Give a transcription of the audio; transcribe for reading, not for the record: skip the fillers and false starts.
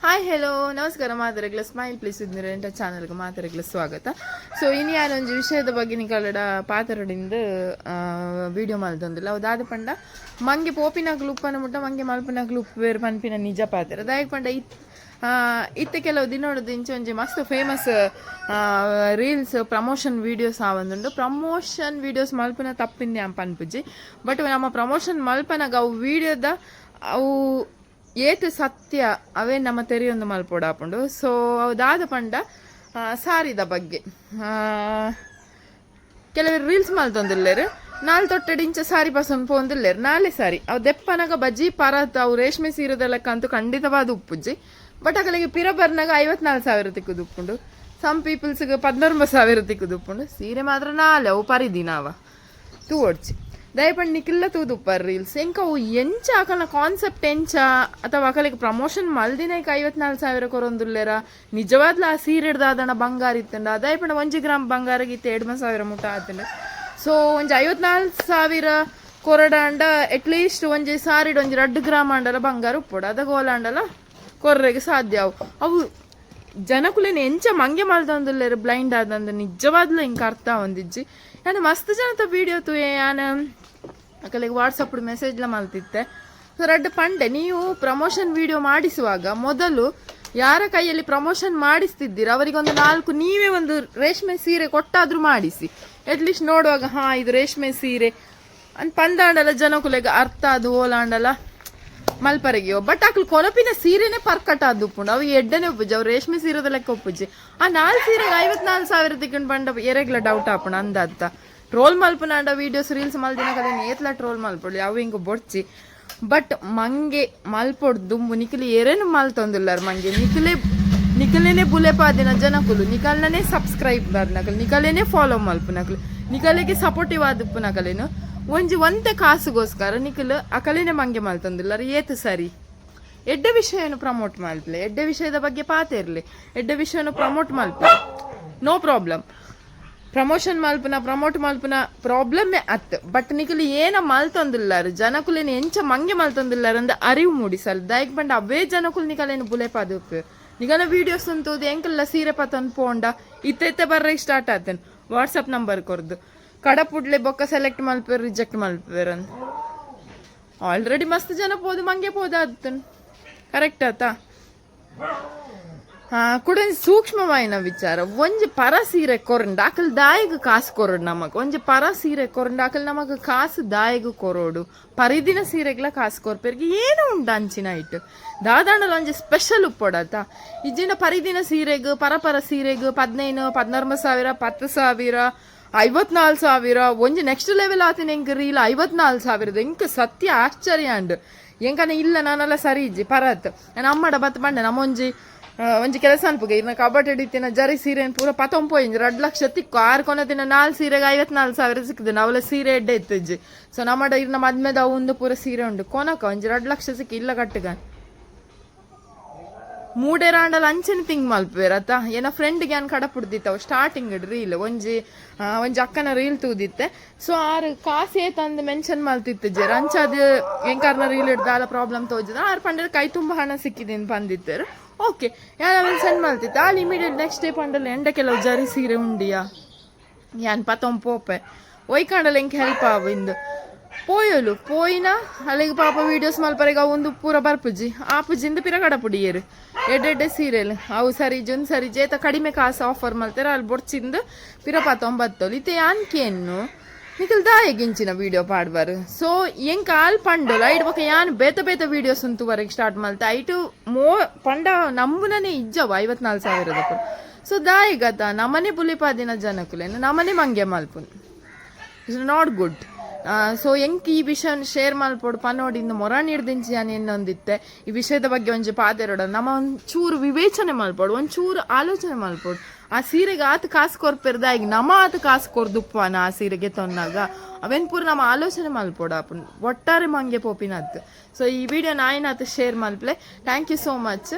Hi, hello, ನಮಸ್ಕಾರ ಮಾತೆರೆಗ್ಲ. Smile please rent ಚಾನಲ್ಗೆ ಮಾತೆರೆಗ್ಲ ಸ್ವಾಗತ. ಸೊ ಇನಿ ಯಾನೊಂಜಿ ವಿಷಯದ ಬಗ್ಗೆ ನಿಕಲೆಡ ಪಾತೆರೊಡಿಂದು ವಿಡಿಯೋ ಮಲ್ತೊಂದುಲ್ಲ. ಅವು ದಾದ ಪಂಡ, ಮಂಗೆ ಪೋಪಿನಕ್ಲು ಉಪ್ಪನ ಮುಟ್ಟ ಮಂಗೆ ಮಲ್ಪುನಕ್ಲು ಉಪ್ಪುವೆರ್ ಪನ್ಪಿನ ನಿಜ ಪಾತೆರ. ದಾಯೆಗ್ ಪಂಡ, ಇತ್ತೆ ಕೆಲವು ದಿನೊಡ್ದು ಇಂಚ ಒಂಜಿ ಮಸ್ತ್ famous reels, promotion videos ಆವೊಂದುಂಡು. ಪ್ರಮೋಷನ್ ವೀಡಿಯೋಸ್ ಮಲ್ಪುನ ತಪ್ಪಿಂದ ಯಾನ್ ಪನ್ಪುಜಿ. ಬಟ್ ನಮ್ಮ ಪ್ರಮೋಷನ್ ಮಲ್ಪನಗ ಅವು ವೀಡಿಯೋದ ಅವು ಏತ್ ಸತ್ಯ, ಅವೇ ನಮ್ಮ ತೆರಿಯೊಂದು ಮಲ್ಪೊಡಾಪುಂಡು. ಸೊ ಅವು ದಾದ ಪಂಡ, ಸಾರಿದ ಬಗ್ಗೆ ಕೆಲವರು ರೀಲ್ಸ್ ಮಲ್ತೊಂದುಲ್ಲೆರ್. ನಾಲ್ ತೊಟ್ಟೆಡ್ ಇಂಚ ಸಾರಿ ಪಸೊಂದು ಪೋಂದುಲ್ಲೆರ್. ನಾಲೆ ಸಾರಿ ಅವು ದೆಪ್ಪನಗ ಬಜ್ಜಿ ಪರತ್. ಅವು ರೇಷ್ಮೆ ಸೀರೆದ ಲೆಕ್ಕ ಅಂತೂ ಖಂಡಿತವಾದ ಉಪ್ಪುಜ್ಜಿ. ಬಟ್ ಅಕಲಿಗೆ ಪಿರ ಬರ್ನಾಗ 54 ಸಾವಿರ ತಿಕ್ಕುದು ಉಪ್ಪುಂಡು. ಸಮ್ ಪೀಪಲ್ಸ್ಗೆ 19 ಸಾವಿರ ತಿಕ್ಕುದು ಉಪ್ಪುಂಡು. ಸೀರೆ ಮಾತ್ರ ನಾಲೆ, ಅವು ಪರಿದಿನ ಅವ ತೂವೊಡ್ಚಿ. ದಯಪಂಡ್ ನಿಕ್ಲೆಲ ತೂದುಪ್ಪರ್ ರೀಲ್ಸ್. ಎಂಕ ಅವು ಎಂಚ, ಅಕಲ್ನ ಕಾನ್ಸೆಪ್ಟ್ ಎಂಚ? ಅಥವಾ ಅಕಲಿಗೆ ಪ್ರಮೋಷನ್ ಮಲ್ದಿನೈಕ್ 54 ಸಾವಿರ ಕೊರೊಂದುಲ್ಲೆರ? ನಿಜವಾದ್ಲ ಆ ಸೀರೆಡ್ ದಾದನ ಬಂಗಾರ ಇತ್ತಂಡ? ದಯಪಂಡ 1 ಗ್ರಾಮ್ ಬಂಗಾರಗೆ ಇತ್ತೆ 7 ಸಾವಿರ ಮುಟ್ಟ ಆತಂಡ. ಸೊ ಒಂಜಿ 54 ಸಾವಿರ ಕೊರಡಾಂಡ, ಅಟ್ಲೀಸ್ಟ್ ಒಂಜಿ ಸಾರಿಡ್ ಒಂಜಿ 2 ಗ್ರಾಮ್ ಆಂಡಲ ಬಂಗಾರ ಉಪ್ಪೊಡು. ಅದ ಗೋಲಾಂಡಲ ಕೊರ್ರೆಗೆ ಸಾಧ್ಯ. ಅವು ಅವು ಜನಕುಲೆನ್ ಎಂಚ ಮಂಗೆ ಮಲ್ತೊಂದುಲ್ಲೆರ್ ಬ್ಲೈಂಡ್ ಆದಂದು ನಿಜವಾದ್ಲ ಇಂಕ ಅರ್ಥ ಆವೊಂದಿಜ್ಜಿ. ಯಾನ್ ಮಸ್ತ್ ಜನತ ವೀಡಿಯೋ ತೂಯೆ. ಯಾನ್ ಅಕಲೆಗ್ ವಾಟ್ಸಪ್ ಮೆಸೇಜ್ಲ ಮಲ್ತಿತ್ತೆ. ಸೊ ರಡ್ಡ್ ಪಂಡೆ, ನೀವು ಪ್ರಮೋಷನ್ ವಿಡಿಯೋ ಮಾಡಿಸುವಾಗ ಮೊದಲು ಯಾರ ಕೈಯಲ್ಲಿ ಪ್ರಮೋಷನ್ ಮಾಡಿಸ್ತಿದ್ದೀರ, ಅವರಿಗೊಂದು ನಾಲ್ಕು ನೀವೇ ಒಂದು ರೇಷ್ಮೆ ಸೀರೆ ಕೊಟ್ಟಾದ್ರೂ ಮಾಡಿಸಿ. ಅಟ್ಲೀಸ್ಟ್ ನೋಡುವಾಗ ಹಾ, ಇದು ರೇಷ್ಮೆ ಸೀರೆ ಅಂತ ಪಂದಾಂಡಲ ಜನಕುಲೆಗ್ ಅರ್ಥ ಅದು ಓಲಾಂಡಲ ಮಲ್ಪರೆಗೆ. ಬಟ್ ಅಕ್ಲು ಕೊನಪಿನ ಸೀರೆನೆ ಪರ್ಕಟ್ ಆದ್ ಉಪ್ಪುಂಡು. ಅವು ಎಡ್ಡನೆ ಉಪ್ಪುಜಿ. ಅವು ರೇಷ್ಮೆ ಸೀರೆದ ಲೆಕ್ಕ ಉಪ್ಪುಜಿ. ಆ ನಾಲ್ ಸೀರೆಗೆ 54 ಸಾವಿರ ತಿಕ್ಕಂಡು ಪಂಡ ಎರೆಗ್ಲ ಡೌಟ್ ಆಪುಂಡು ಅಂದತ್ತ. ಟ್ರೋಲ್ ಮಲ್ಪುನಾಂಡ ವೀಡಿಯೋಸ್, ರೀಲ್ಸ್ ಮಲ್ದಿನ ಕದೆ ಏತ್ಲ ಟ್ರೋಲ್ ಮಲ್ಪೊಡು, ಅವು ಹಿಂಗ ಬೊಡ್ಚಿ. ಬಟ್ ಮಂಗೆ ಮಲ್ಪೊಡ್ ದುಂಬು ನಿಕಲಿ ಏರೇನು ಮಲ್ತೊಂದುಲ್ಲಾರ ಮಂಗೆ. ನಿಕಲೆ ನಿಕಲೇನೆ ಬುಲೆಪಾದಿನ ಜನಕುಲು, ನಿಕಲ್ನನೇ ಸಬ್ಸ್ಕ್ರೈಬ್ ನಕಲು, ನಿಕಲೇನೆ ಫಾಲೋ ಮಲ್ಪುನಕಲು, ನಿಕಲೆಗೆ ಸಪೋರ್ಟಿವ್ ಆದುಪ್ಪುನಕಲೇನು ಒಂಜಿ ಒಂತೆ ಕಾಸುಗೋಸ್ಕರ ನಿಕಲ್ ಅಕಲೇನೆ ಮಂಗೆ ಮಲ್ತೊಂದುಲ್ಲಾರ. ಏತ್ ಸರಿ? ಎಡ್ಡೆ ವಿಷಯನು ಪ್ರಮೋಟ್ ಮಲ್ಪಲೆ, ಎಡ್ಡೆ ವಿಷಯದ ಬಗ್ಗೆ ಪಾತೆರ್ಲಿ, ಎಡ್ಡೆ ವಿಷಯನು ಪ್ರಮೋಟ್ ಮಲ್ಪಲೆ, no problem. Promotion ಮಲ್ಪುನ, promote ಮಲ್ಪುನ ಪ್ರಾಬ್ಲಮ್ಮೇ ಅತ್. ಬಟ್ ನಿಕಲು ಏನ ಮಲ್ತೊಂದುಲ್ಲಾರ, ಜನಕುಲೇನು ಎಂಚ ಮಂಗೆ ಮಲ್ತೊಂದುಲ್ಲಾರ ಅಂದ್ ಅರಿವು ಮೂಡಿಸಲ್. ದಾಯೆಗ್ ಪಂಡ, ಅವೇ ಜನಕುಲು ನಿಕಲೇನು ಬುಲೆಪಾದುಪ್ಪು. ನಿಗನ ವೀಡಿಯೋಸ್ ಅಂತೂದು ಎಂಕಲ್ಲ ಸೀರೆ ಪತ್ತೊಂದು ಪೋಂಡ ಇತ್ತೆ ಇತ್ತೆ ಬರ್ರೆ ಸ್ಟಾರ್ಟ್ ಆತನ್. ವಾಟ್ಸಪ್ ನಂಬರ್ ಕೊರ್ದು ಕಡಪುಡ್ಲೆ ಬೊಕ್ಕ ಸೆಲೆಕ್ಟ್ ಮಲ್ಪೇರು, ರಿಜೆಕ್ಟ್ ಮಲ್ಪೇರು ಅಂತ. ಆಲ್ರೆಡಿ ಮಸ್ತ್ ಜನ ಪೋದು ಮಂಗೆ ಪೋದ ಆತನ್. ಕರೆಕ್ಟ್ ಆತಾ? ಹಾ, ಕುಡ ಸೂಕ್ಷ್ಮವಾಯಿನ ವಿಚಾರ. ಒಂಜಿ ಪರ ಸೀರೆ ಕೊರಂಡ ಅಕಲ್ ದಾಯಿಗ್ ಕಾಸು ಕೊರಡು ನಮಕ್? ಒಂಜಿ ಪರ ಸೀರೆ ಕೊರಂಡ ಅಕಲ್ ನಮಕ್ ಕಾಸು ದಾಯಿಗ್ ಕೊರೋಡು? ಪರಿದಿನ ಸೀರೆಗ್ಲ ಕಾಸು ಕೊರ್ಪೆರ್ಗೆ ಏನು ಉಂಡು ಅಂಚಿನ ಇಟ್ಟು? ದಾದಾಂಡಲ ಒಂಜಿ ಸ್ಪೆಷಲ್ ಉಪ್ಪೊಡತ. ಇಜ್ಜಿಂಡ ಪರಿದಿನ ಸೀರೆಗ್, ಪರ ಪರ ಸೀರೆಗ್ 15, 19 ಸಾವಿರ, 10 ಸಾವಿರ, 54 ಸಾವಿರ. ಒಂಜಿ ನೆಕ್ಸ್ಟ್ ಲೆವೆಲ್ ಆತಿನ ಎಂಕ್ ರೀಲ್ 54 ಸಾವಿರದ. ಎಂಕ್ ಸತ್ಯ ಆಶ್ಚರ್ಯ ಅಂಡ್. ಎಂಕನ ಇಲ್ಲ, ನಾನೆಲ್ಲ ಸರಿ ಇಜ್ಜಿ ಪರತ್. ನಾನು ಅಮ್ಮಡ ಬತ್ ಪಂಡೆ, ನಮ್ಮ ಒಂಜಿ ಒಂಜಿ ಕೆಲಸ ಅನ್ಪುಗೆ ಇರ್ನ ಕಬಟ್ ಹಿಡಿತಿನ ಜರಿ ಸೀರೆ ಪೂರ ಪತ್ತೊಂಪೋಯಿಂಜಿ 2 ಲಕ್ಷ ತಿಕ್ಕು. ಆರು ಕೊನತಿನ ನಾಲ್ ಸೀರೆಗೆ 54 ಸಾವಿರ ಸಿಕ್ಕಿದೆ. ನಾವೆಲ್ಲ ಸೀರೆ ಎಡ್ಡೆ ಇತ್ತಿಜ್ಜಿ. ಸೊ ನಮ್ಮಡ ಇರ್ನ ಮದ್ಮೆದ ಒಂದು ಪೂರ ಸೀರೆ ಉಂಡು. ಕೊನಕ ಒಂಜಿ 2 ಲಕ್ಷ ಸಿಕ್ಕಿ ಇಲ್ಲ ಕಟ್ಟುಗ. ಮೂಡೆರಾಂಡಲ ಅಂಚನೆ ತಿಂಗ್ ಮಲ್ಪುವೆರ್ ಅತ್ತ. ಏನ ಫ್ರೆಂಡ್ಗೆ ಯಾನ್ ಕಡಪುಡ್ದಿತ್ತವು ಸ್ಟಾರ್ಟಿಂಗ್ ರೀಲ್. ಒಂಜಿ ಒಂಜಿ ಅಕ್ಕನ ರೀಲ್ ತೂದಿತ್ತೆ. ಸೊ ಆರು ಕಾಸೇ ತಂದು ಮೆನ್ಷನ್ ಮಲ್ತಿತ್ತು. ಅಂಚಾದ ಎಂಕಾರ್ನ ರೀಲ್ ಹಿಡ್ದಾಲ ಪ್ರಾಬ್ಲಮ್ ತೋಜದ. ಆರು ಪಂಡರ್ ಕೈ ತುಂಬ ಹಣ ಸಿಕ್ಕಿದ್ದೀನಿ ಬಂದಿತ್ತರು. ಓಕೆ, ಯಾನ್ ಆಮೇಲೆ ಸೆಂಡ್ ಮಲ್ತಿತ್ತು. ಅಲ್ಲಿ immediate next day ಪಂಡಲ್, ಎಂಡ ಕೆಲವು ಜರಿ ಸೀರೆ ಉಂಡಿಯಾ, ಯಾನ್ ಪತ್ತೊಂಪೋಪೆ ಒಯ್ಕಾಂಡಲ ಎಂಕ್ ಹೆಲ್ಪ್ ಆವು ಇಂದು ಪೋಯಲು. ಪೋಯಿನ ಅಲ್ಲಿಗೆ ಪಾಪ ವೀಡಿಯೋಸ್ ಮಲ್ಪರೆಗ್ ಅವು ಒಂದು ಪೂರ ಬರ್ಪುಜಿ ಆಪುಜಿಂದ ಪಿರ ಕಡಪುಡಿಯರು. ಎಡ್ಡೆ ಸೀರೆಲ್ ಅವು ಸರಿ ಜುನ್ ಸರಿ ಜೇತ ಕಡಿಮೆ ಕಾಸು ಆಫರ್ ಮಲ್ತಾರೆ. ಅಲ್ಲಿ ಬೊಡ್ಚಿಂದ ಪಿರ ಪತ್ತೊಂಬತ್ತೊಲು. ಇತ್ತೆ ಯಾನ್ ಕೇನ್ನು, ನಿಕಲ್ ದಾಯೆಗ್ ಇಂಚಿನ ವೀಡಿಯೋ ಪಾಡ್ಬಾರು? ಸೊ ಎಂಕ್ ಆಲ್ ಪಂಡೋಲು. ಐಟ್ ಬೊಕ ಯಾನ್ ಬೇತೆ ಬೇತೆ ವೀಡಿಯೋಸ್ ಅಂತುವರೆಗೆ ಸ್ಟಾರ್ಟ್ ಮಲ್ತೆ. ಐಟು ಮೋ ಪಂಡ ನಂಬುನನೇ ಇಜ್ಜವ 54 ಸಾವಿರದ. ಸೊ ದಾಯಿಗತ ನಮನೆ ಬುಲಿಪಾದಿನ ಜನಕುಲೇನು ನಮನೆ ಮಂಗೆ ಮಲ್ಪುನ್ it's not good. So ಎಂಕ್ ಈ ವಿಷಯನ ಶೇರ್ ಮಲ್ಪೊಡು ಪನೋಡಿಂದ ಮೊರಾನ್ ಹಿಡ್ದಿಂಚಿ ಯಾನ್ ಎನ್ನೊಂದಿತ್ತೆ. ಈ ವಿಷಯದ ಬಗ್ಗೆ ಒಂಜಿ ಪಾತೆರೊಡ. ನಮ್ಮ ಒಂಚೂರು ವಿವೇಚನೆ ಮಲ್ಪೊಡು, ಒಂಚೂರು ಆಲೋಚನೆ ಮಲ್ಪೊಡು. ಆ ಸೀರೆಗೆ ಆತ ಕಾಸು ಕೊರ್ಪೆರ್ದ ಈಗ ನಮ ಆತ ಕಾಸು ಕೊರ್ದುಪ್ಪನ ಆ ಸೀರೆಗೆ ತೊನ್ನಾಗ? ಅವೇನ್ ಪೂರ ನಮ್ಮ ಆಲೋಚನೆ ಮಲ್ಪೊಡು. ಅಪ್ಪು ಒಟ್ಟಾರೆ ಮಂಗೆ ಪೋಪಿನತ್ತು. ಸೊ ಈ ವಿಡಿಯೋ ನಾಯಿನಾತ್ ಶೇರ್ ಮಲ್ಪ್ಲೆ. Thank you so much.